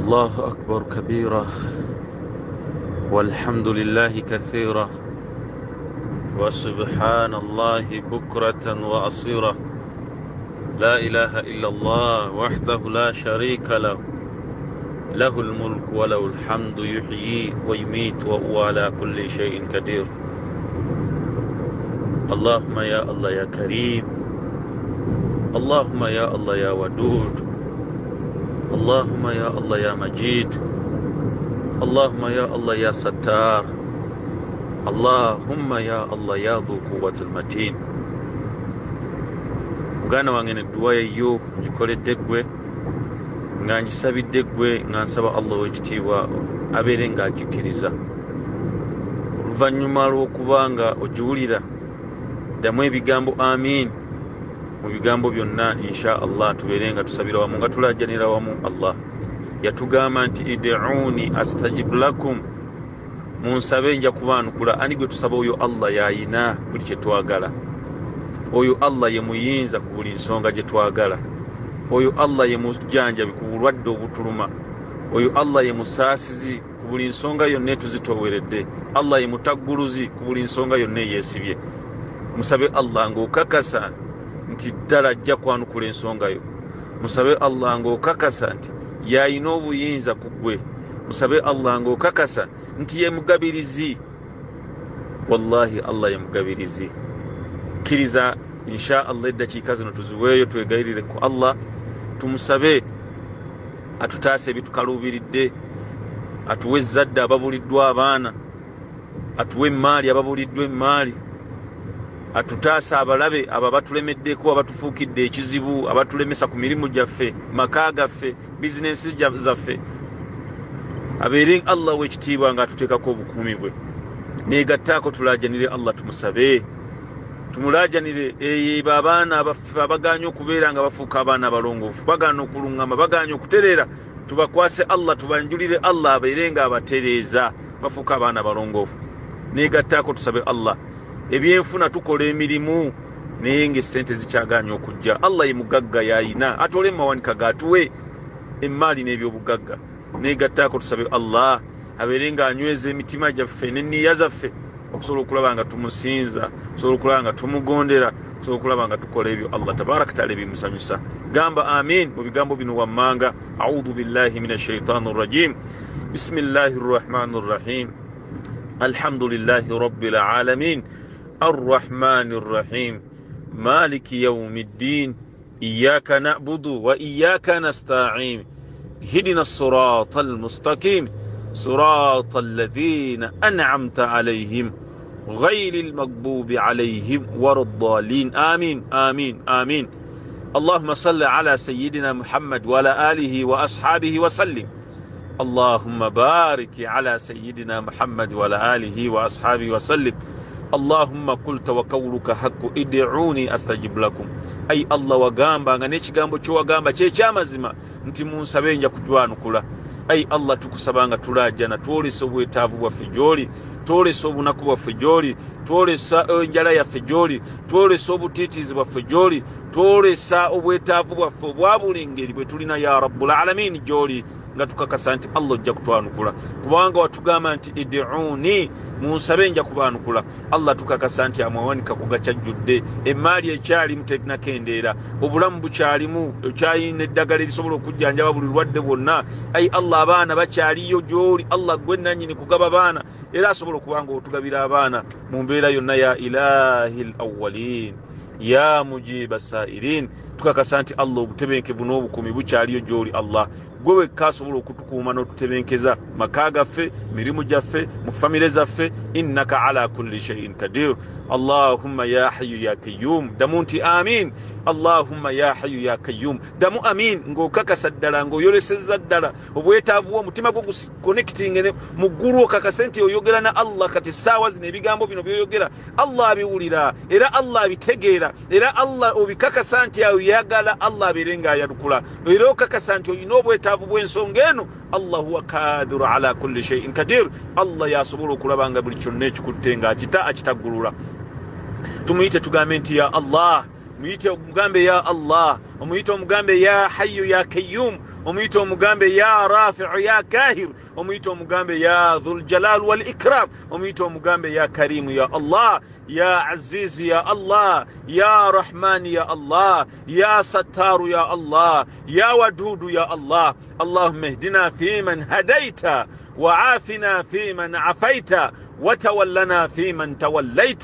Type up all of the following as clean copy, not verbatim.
الله أكبر كبيرا والحمد لله كثيرا وسبحان الله بكرة وأصيرا لا إله إلا الله وحده لا شريك له له الملك وله الحمد يحيي ويميت وهو على كل شيء قدير اللهم يا الله يا كريم اللهم يا الله يا ودود اللهم يا الله يا مجيد اللهم يا الله يا ستار اللهم يا الله يا ذو قوة المتين. Muganda wange, nedduwa yeyo ngikoledde ggwe, nga ngisabidde ggwe, nga nsaba Allah ow'ekitiibwa abeere ng'agikkiriza. Oluvannyuma lw'okuba nga ogiwulira, ddamu ebigambo amiin mu bigambo byonna. Insha Allah tubeere nga tusabira wamu, nga tulajanira wamu. Allah yatugamba nti id'uuni astajib lakum, munsabe nja kubaanukula. Ani gwe tusaba? Oyo Allah yayina buli kyetwagala, oyo Allah ye muyinza ku buli nsonga gye twagala, oyo Allah ye mujjanjabi ku bulwadde obutuluma, oyo Allah ye musaasizi ku buli nsonga yonna etuzitooweredde, Allah ye mutagguluzi ku buli nsonga yonna eyeesibye. Musabe Allah ng'okakasa nti ddala ajja kwanukula ensonga yo. Musabe Allah ng'okakasa nti yayina obuyinza ku ggwe. Musabe Allah ng'okakasa nti ye mugabirizi. Wallahi Allah ye mugabirizi. Kkiriza insha Allah eddakiika zino tuziweeyo, twegayirire ku Allah, tumusabe atutaase ebitukaluubiridde, atuwe ezzadde ababuliddwa abaana, atuwe emaali ababuliddwa emaali, atutaase abalabe abo abatulemeddeko, abatufuukidde ekizibu, abatulemesa ku mirimu gyaffe, maka gaffe, bizinensi zaffe. Abeere Allah w'ekitiibwa nga atuteekako obukuumi bwe. Negattaako tulajanire Allah, tumusabe, tumulajanire eba abaana baffe abaganye okubeera nga bafuuka abaana abalongoofu, bagaana okuluŋŋama, bagaanye okutereera, tubakwase Allah, tubanjulire Allah abeere nga abatereeza bafuuka abaana abalongoofu. Negattaako tusabe Allah ebyenfuna. Tukola emirimu naye nga esente zikyaganye okujja. Allah ye mugagga, yayina atole mumawanika gatuwe emaali n'ebyobugagga. Negattaako tusabe Allah abeere nga anyweza emitima gyaffe n'enniya zaffe okusobola okulaba nga tumusinza, okusobola okulaba nga tumugondera, okusobola okulaba nga tukola ebyo Allah tabaraka taala ebimusanyusa. Gamba amin mu bigambo bino wammanga. Audhu billahi min ashaitani rrajim. Bismillahi rrahmani rrahim. Alhamdulillahi rabbil alamin arrahmani rrahim maliki yaumi ddin iyaka nabudu wa iyaka nastain ihdina sirata almustaqim صراط الذين أنعمت عليهم غير المغضوب عليهم ولا الضالين. آمين آمين آمين. اللهم صل على سيدنا محمد وعلى آله وأصحابه وسلم. اللهم بارك على سيدنا محمد وعلى آله وأصحابه وسلم. اللهم قلت وقولك حق ادعوني أستجب لكم. Ai Allah, wagamba nga n'ekigambo kyowagamba kyekyamazima nti munsabe nja kutwanukula. Ai Allah, tukusaba nga tulajana, twolesa obwetaavu bwaffe gy'oli, twolesa obunaku bwaffe gy'oli, twolesa enjala yaffe gy'oli, twolesa obutiitiizi bwaffe gy'oli, twolesa obwetaavu bwaffe obwa buli ngeri bwe tulina, ya rabbul alamin, gy'oli, nga tukakasa nti Allah ojja kutwanukula, kubanga watugamba nti id'uuni, munsabe nja kubaanukula. Allah, tukakasa nti amawanika kugakyajjudde, emaali ekyalimu tenakendeera, obulamu bukyalimu, okyayina eddagala erisobola okujjanjaba buli lwadde bwonna. Ai Allah, abaana bakyaliyo gy'oli. Allah, gwe nannyini kugaba baana, era asobola okuba nga otugabira abaana mu mbeera yonna. Ya ilahi l awalin ya mujiba sairin, tukakasa nti Allah obutebenkevu n'obukuumi bukyaliyo gy'oli. Allah, gwe wekka asobola okutukuuma n'otutebenkeza maka gaffe, mirimu gyaffe, mu famire zaffe. Innaka ala kulli shaiin kadir. Allahumma ya hayu ya kayum. Ddamu nti amin. Allahumma ya hayu ya kayum. Ddamu amin ng'okakasa ddala, ng'oyolesezza ddala obwetaavu bwo, omutima gwo guconnecting mu ggulu, okakase nti oyogera na Allah kati essaawa zino. Ebigambo bino byoyogera Allah abiwulira, era Allah abitegeera, era Allah obikakasa nti oyagala Allah abeere ng'ayalukula, era okakasa nti olina obwetaavu bw'ensonga eno. Allah huwa kadiru ala kulli shaiin kadir. Allah yasobola okulaba nga buli kyonna ekikutte ng'akita akitaggulula. Tumuyite, tugambe nti ya Allah. Muyite omugambe ya Allah, omuyite omugambe ya Hayyu ya Qayyum, omuyite omugambe ya Rafi'u ya Kahir, omuyite omugambe ya Dhul Jalal wal Ikram, omuyite omugambe ya Karimu ya Allah, ya Aziz ya Allah, ya Rahman ya Allah, ya Sattaru ya Allah, ya Wadudu ya Allah. Allahumma ihdina fiman hadaita وعافنا فيمن عافيت وتولنا فيمن توليت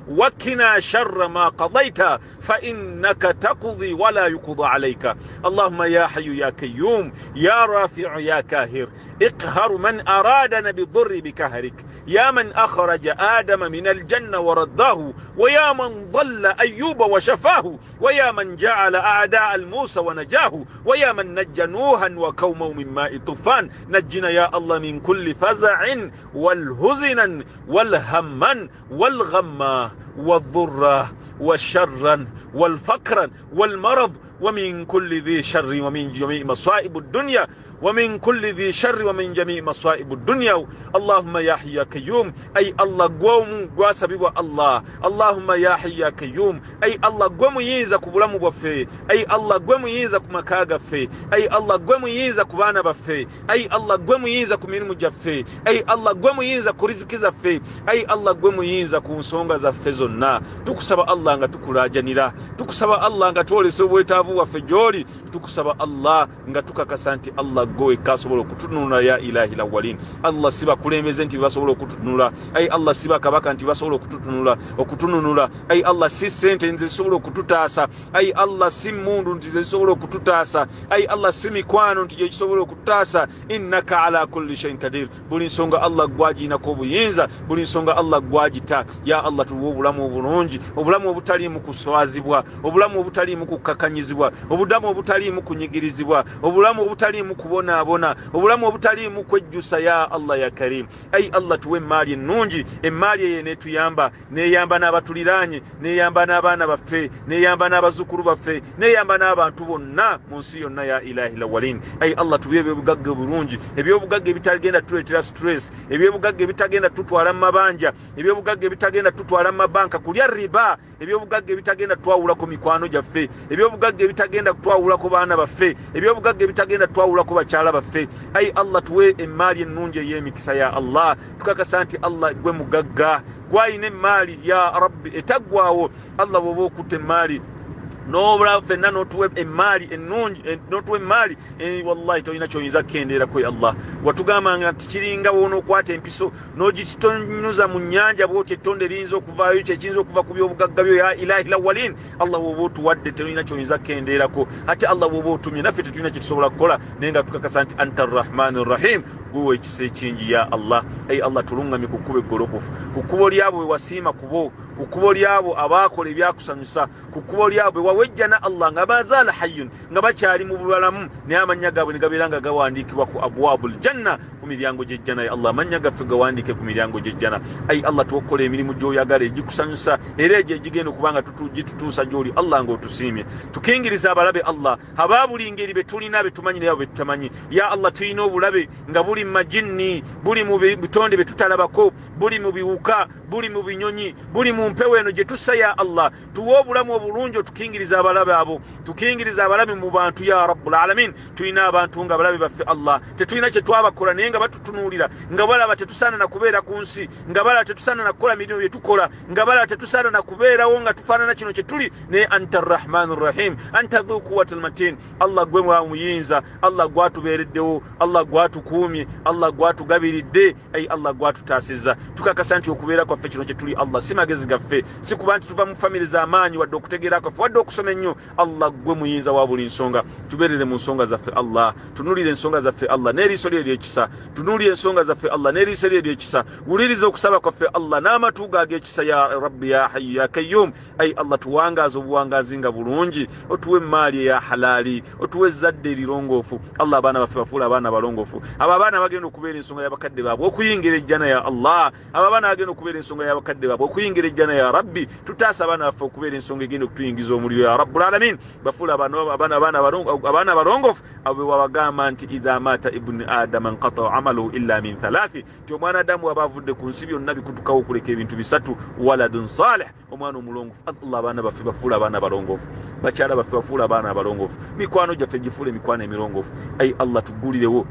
وقنا شر ما قضيت فإنك تقضي ولا يقضى عليك. اللهم يا حي يا قيوم يا رافع يا كاهر اقهر من أرادنا بالضر بكهرك، يا من أخرج آدم من الجنة ورداه، ويا من ضل أيوب وشفاه، ويا من جعل أعداء الموسى ونجاه، ويا من نجى نوحا وقومه من ماء الطوفان. نجنا يا الله من كل فزع والهزنا والهما والغما والضر والشرا والفقرا والمرض، ومن كل ذي شر ومن جميع مصائب الدنيا، ومن كل ذي شر ومن جميع مصائب الدنيا. اللهم يا حي يا قيوم، أي الله قوم قواسبي الله. اللهم يا حي يا قيوم، أي الله قوم ينزا كبلام بفي، أي الله قوم ينزا كمكاغ في، أي الله قوم ينزا كبانا بفي، أي الله قوم ينزا كمين مجفي، أي الله قوم ينزا كرزق زفي، أي الله قوم ينزا كمسونغ زفي زنا. tukusaba Allah nga tukulajanira, tukusaba Allah nga twolesa obwetaavu bwaffe gy'oli, tukusaba Allah nga tukakasa nti Allah gwe kasobola okututunula ya ilahi lawalin. Allah si bakulembeze nti basobola okututunula, ai Allah si bakabaka nti basobola okututunula okutununula, ai Allah si ssente nze zisobola okututaasa, ai Allah si mmundu nti zisobola okututaasa, ai Allah si mikwano nti gyekisobola okututaasa. Innaka ala kulli shay'in kadir. Buli nsonga Allah gwaginako obuyinza, buli nsonga Allah gwagita. Ya Allah tuwe obulamu obulungi, obulamu obutaliimu kuswazibwa, obulamu obutaliimu kukkakanyizibwa, obulamu obutaliimu kunyigirizibwa, obulamu obutaliimu kubonaabona, obulamu obutaliimu kwejjusa. Ya Allah ya Karim, ai Allah tuwe emmaali ennungi, emmaali eyo neetuyamba, neeyamba n'abatuliraanye, neeyamba n'abaana baffe, neeyamba n'abazzukulu baffe, neeyamba n'abantu bonna mu nsi yonna. Ya ilahi lawalin. Ai Allah tuwe ebyobugagga obulungi, ebyobugagga ebitagenda tuleetera stress, ebyobugagga ebitagenda tutwala mu mabanja, ebyobugagga ebitagenda tutwala mu mabanka kulya riba, ebyobugagga ebitagenda twawulako mikwano gyaffe, ebyobugagga ebitagenda twawulako baana baffe, ebyobugagga ebitagenda twawulako bakyala baffe. Ai Allah tuwe emmaali ennungi ey'emikisa. Ya Allah tukakasa nti Allah gwe mugagga, gwayina emmaali ya Rabbi etaggwawo. Allah bw'oba okutta emmaali n'obula ffenna n'otuwa emmaali ennungi, n'otuwa emmaali, wallahi tolina ky'oyinza kukendeerako. Ya Allah watugambanga nti kiringa w'onookwata empiso n'ogitonyuza mu nnyanja bw'otyo ettonde eriyinza okuvaayo, kyekiyinza okuva ku byobugagga byo. Ya ilahi lawalin. Allah bw'oba otuwadde tolina ky'oyinza kukendeerako, ate Allah bw'oba otumye naffe tetulina kye tusobola kukola, naye nga tukakasa nti anta arrahmani rrahim, gwe ekisa ekingi. Ya Allah, ai Allah tuluŋŋamye ku kkubo eggolokofu, ku kkubo lyabo we wasiima kubo, ku kkubo lyabo abaakola ebyakusanyusa, ku kkubo lyabwe wawejjana Allah nga bazaala hayyun, nga bakyali mu bulamu, naye amannya gaabwe ne gabeera nga gawandiikibwa ku abwabul janna, ku miryango gy'ejjana. Ya Allah amannya gaffe gawandiike ku miryango gy'ejjana. Ai Allah tuwokola emirimu gy'oyagala egikusanyusa, era egyo egigenda okuba nga gitutuusa gy'oli Allah ng'otusiimye. Tukingiriza abalabe Allah aba buli ngeri be tulina, be tumanyi naye be tutamanyi. Ya Allah tulina obulabe nga buli mu majinni, buli mu bitonde bye tutalabako, buli mu biwuka, buli mu binyonyi, buli mu mpewo eno gye tussa. Ya Allah tuwe obulamu obulungi, otukingiriza abalabe abo, tukingiriza abalabe mu bantu. Ya Rabbul Alamin tulina abantu nga abalabe baffe Allah tetulina kye twabakola, naye nga batutunuulira, nga balaba tetusaana na kubeera ku nsi, nga balaba tetusaana na kukola mirimu bye tukola, nga balaba tetusaana na kubeerawo nga tufaanana kino kye tuli. Naye anta arrahmanu rrahim, anta dhu quwwatil matin. Allah gwe muyinza, Allah gwatubeereddewo, Allah gwatukuumye, Allah gwatugabiridde, ai Allah gwatutaasizza. Tukakasa nti okubeera kwaffe kino kye tuli Allah si magezi gaffe, si kuba nti tuva mu famire z'amaanyi wadde okutegeera kwaffe wadde okusoma ennyo. Allah gwe muyinza wa buli nsonga, tubeerere mu nsonga zaffe Allah, tunuulire ensonga zaffe Allah n'eriiso lye ery'ekisa, tunuulire ensonga zaffe Allah n'eriiso lye ery'ekisa, wuliriza okusaba kwaffe Allah n'amatu go ag'ekisa. Ya Rabbi ya Hayyu ya Qayyum. Ai Allah tuwangaaze obuwangaazi nga bulungi, otuwe emmaali eya halaali, otuwe ezzadde erirongoofu. Allah abaana baffe bafuule abaana balongoofu, abo abaana bagenda okubeera ensonga y'abakadde baabwe okuyingira ejjana ya Allah. Abo abaana bagenda okubeera ensonga y'abakadde baabwe okuyingira ejjana ya Rabbi. Tutaasa abaana baffe okubeera ensonga egenda okutuyingiza omuliro ya Rabbul Alamin. Bafuula abaana abalongoofu abo bewabagamba nti idha maata ibuni adama nqataa amaluhu illa min thalathi, nti omwana Adamu waba avudde ku nsi byonna bikutukawo okuleka ebintu bisatu, waladun salih, omwana omulongoofu. Allah, abaana baffe bafuula abaana abalongoofu, bakyala baffe bafuula abaana abalongoofu, mikwano gyaffe gifuula emikwano emirongoofu. Ai Allah, tugulirewo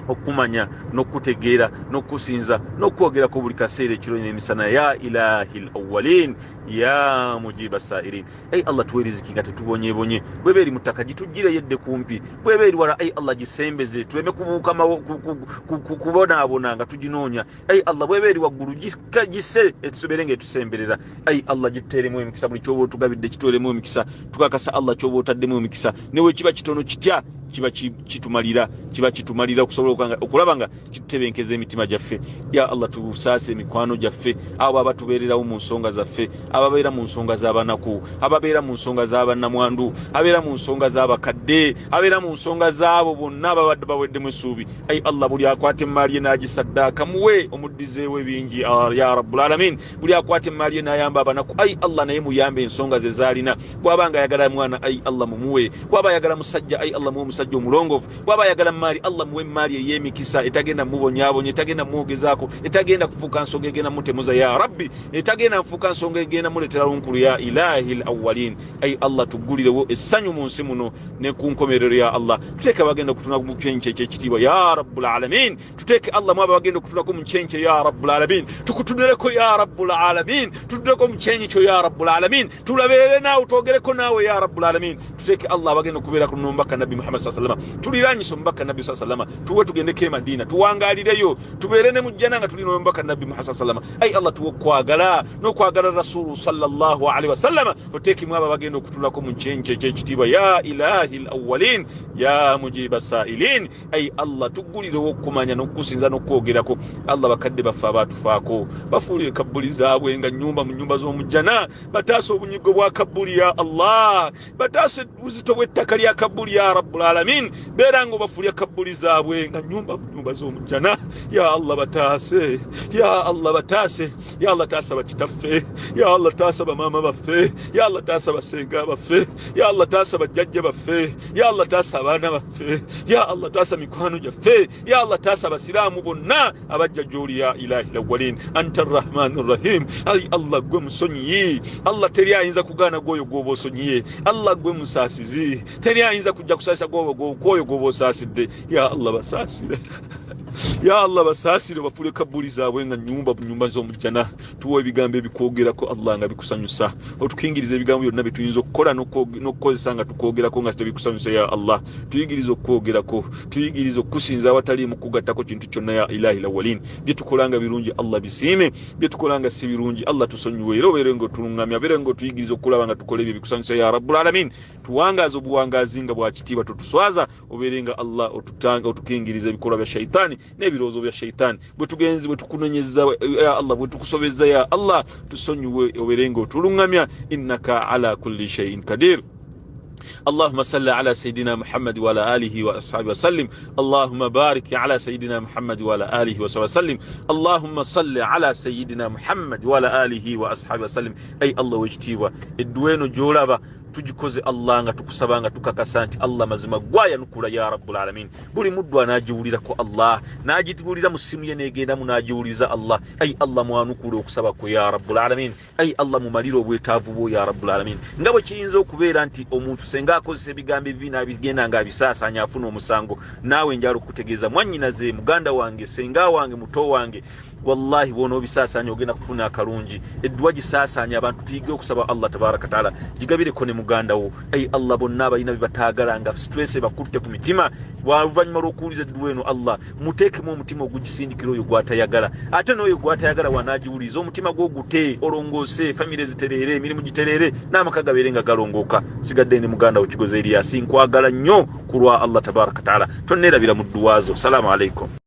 okumanya n'okutegeera n'okusinza n'okwogerako buli kaseera ekiro n'emisana. Ya ilahi lawalin ya mujiba sairin. Ai Allah, tuwe riziki nga tetubonyebonye. Bweba eri mu ttaka gituggireyo edde kumpi, bweba eri wala, ai Allah, gisembeze tuleme kubuuka kubonaabona nga tuginoonya. Ai Allah, bweba eri waggulu gise etusobere nga etusemberera. Ai Allah, gituteeremu emikisa. Buli kyoba otugabidde kituteeremu emikisa. Tukakasa Allah, kyoba otaddemu emikisa newe kiba kitono kitya, kiba kitumalira, kiba kitumalira okusobola okulaba nga kitutebenkeza emitima gyaffe. Ya Allah, tusaase emikwano gyaffe, abo abatubeererawo mu nsonga zaffe, ababeera mu nsonga z'abanaku, ababeera mu nsonga z'abannamwandu, abeera mu nsonga z'abakadde, abeera mu nsonga z'abo bonna ababadde baweddemu essuubi. Ai Allah, buli akwata emmaali ye n'agisaddaaka muwe omuddizeewo ebingi ya Rabbul Alamin. Buli akwata emmaali ye n'ayamba abanaku, ai Allah, naye muyambe ensonga ze zaalina. Bw'aba nga ayagala mwana, ai Allah, mumuwe. Bw'aba ayagala musajja, ai Allah, muwe omusajja omulongoofu. Bw'aba ayagala maali, Allah, muwe emaali ey'emikisa etagenda mubonyabonya, etagenda mwogezaako, etagenda kufuuka nsonga egenda mutemuza ya Rabbi, etagenda nfuuka nsonga egenda muleetera lunkulu ya ilahi lawalin. Ai Allah, tuggulirewo essanyu mu nsi muno ne ku nkomerero ya Allah. Tuteeke abagenda okutuna mu kyenki ekyekitiibwa ya Rabbul Alamin. Tuteeke Allah mu abo abagenda okutunako mu kyenki ya Rabbul Alamin. Tukutunireko ya Rabbul Alamin, tutuneko mu kyenyi kyo ya Rabbul Alamin, tulabeere naawe, twogereko naawe ya Rabbul Alamin. Tuteeke Allah abagenda okubeera ku nomubaka Nabbi Muhammad saa salama, tuliranyisa omubaka Nabbi saa salama, tuwe tugendeko e Madiina, tuwangalireyo, tubeere ne mujjana nga tuli nomubaka Nabbi Muhammad saa salama. Ai Allah, tuwe okwagala n'okwagala Rasulu sallallahu alaihi wasallama. Oteekemu abo abagenda okutulako mu kyenki ekyekitiibwa ya ilahi lawalin ya mujiba sailin. Ai Allah, tuggulirewo okumanya n'okukusinza n'okwogerako. Allah, bakadde baffe abaatufaako bafuulire kabbuli zaabwe nga nyumba mu nyumba z'omujjana. Bataasa obunyigo bwa kabbuli ya Allah, bataasa obuzito bw'ettaka lya kabbuli ya Rabbul Alamin. Beera nga obafuulya kabbuli zaabwe nga nyumba mu nyumba z'omujjana ya Allah. Bataase ya Allah, bataase ya Allah. Taasa bakitaffe ya Allah, taasa bamaama baffe ya Allah, taasa basenga baffe ya Allah, taasa bajjajja baffe ya Allah, taasa abaana baffe ya Allah, taasa mikwano gyaffe ya Allah, taasa abasiraamu bonna abajja gy'oli ya ilahi lawalin anta arrahmani rrahim. Ai Allah, gwe musonyiyi. Allah, teri ayinza kugaana gwoyo gwoba osonyiye. Allah, gwe musaasizi, teri ayinza kujja kusaasira kwoyo gwoba osaasidde. Ya Allah, basaasire ya Allah, basaasire, bafuule kabbuli zaabwe nga nyumba mu nyumba z'omujjana. Tuwa ebigambo ebikwogerako Allah nga bikusanyusa, otukingiriza ebigambo byonna byetuyinza okukola n'okukozesa nga tukwogerako nga tebikusanyusa ya Allah. Tuyigirize okukwogerako, tuyigirize okukusinza awataliimu kugattako kintu kyonna ya ilahi lawalin. Byetukola nga birungi Allah bisiime, byetukola nga si birungi Allah tusonyiwe, era obeere nga otulungamya, obeere nga otuyigiriza okulaba nga tukola ebyo bikusanyusa ya Rabbul Alamin. Tuwangaaze obuwangaazi nga bwa kitiibwa, totuswaza, obeere nga Allah otutanga, otukingiriza ebikolwa bya shaitaani n'ebirowoozo bya shaitaani. Bwe tugenzi bwe tukunenyeza ya Allah, bwe tukusobeza ya Allah, tusonyiwe, obeere nga otulungamya, innaka ala kulli shay'in kadir. اللهم صل على سيدنا محمد وعلى آله وأصحابه وسلم. اللهم بارك على سيدنا محمد وعلى آله وصحبه وسلم. اللهم صل على سيدنا محمد وعلى آله وأصحابه وسلم. أي الله wekitiibwa, edduwa eno gy'olaba tugikoze Allah nga tukusaba nga tukakasa nti Allah mazima gwayanukula ya Rabbul Alamin. Buli muddu anaagiwulirako Allah, n'agiwulira mu ssimu ye n'egendamu n'agiwuliriza Allah. Ai Allah, mwanukula okusaba kwe ya Rabbul Alamin. Ai Allah, mumalire obwetaavu bwo ya Rabbul Alamin. Nga bwe kiyinza okubeera nti omuntu senga akozesa ebigambo ebibi n'abigenda nga abisaasaanya afuna omusango, naawe njala okukutegeeza mwannyinaze, muganda wange, senga wange, muto wange, wallahi bw'onoobisaasaanya ogenda kufuna akalungi. Edduwa gisaasaanya abantu, tuyige okusaba Allah tabaraka taala, gigabireko ne muganda wo. Ai Allah, bonna abalina bye bataagala nga stress ebakutte ku mitima, oluvannyuma lw'okuwuliza edduwa eno Allah muteekemu omutima ogugisindikira oyo gw'atayagala, ate n'oyo gw'atayagala wanaagiwuliriza omutima gwo gute, olongoose, famire zitereere, emirimu gitereere, n'amaka gabeere nga galongooka. Sigadde ne muganda wo Kigozi Eriyasi, nkwagala nnyo ku lwa Allah tabaraka taala, tonneerabira mu dduwa zo. Salaamu alaikum.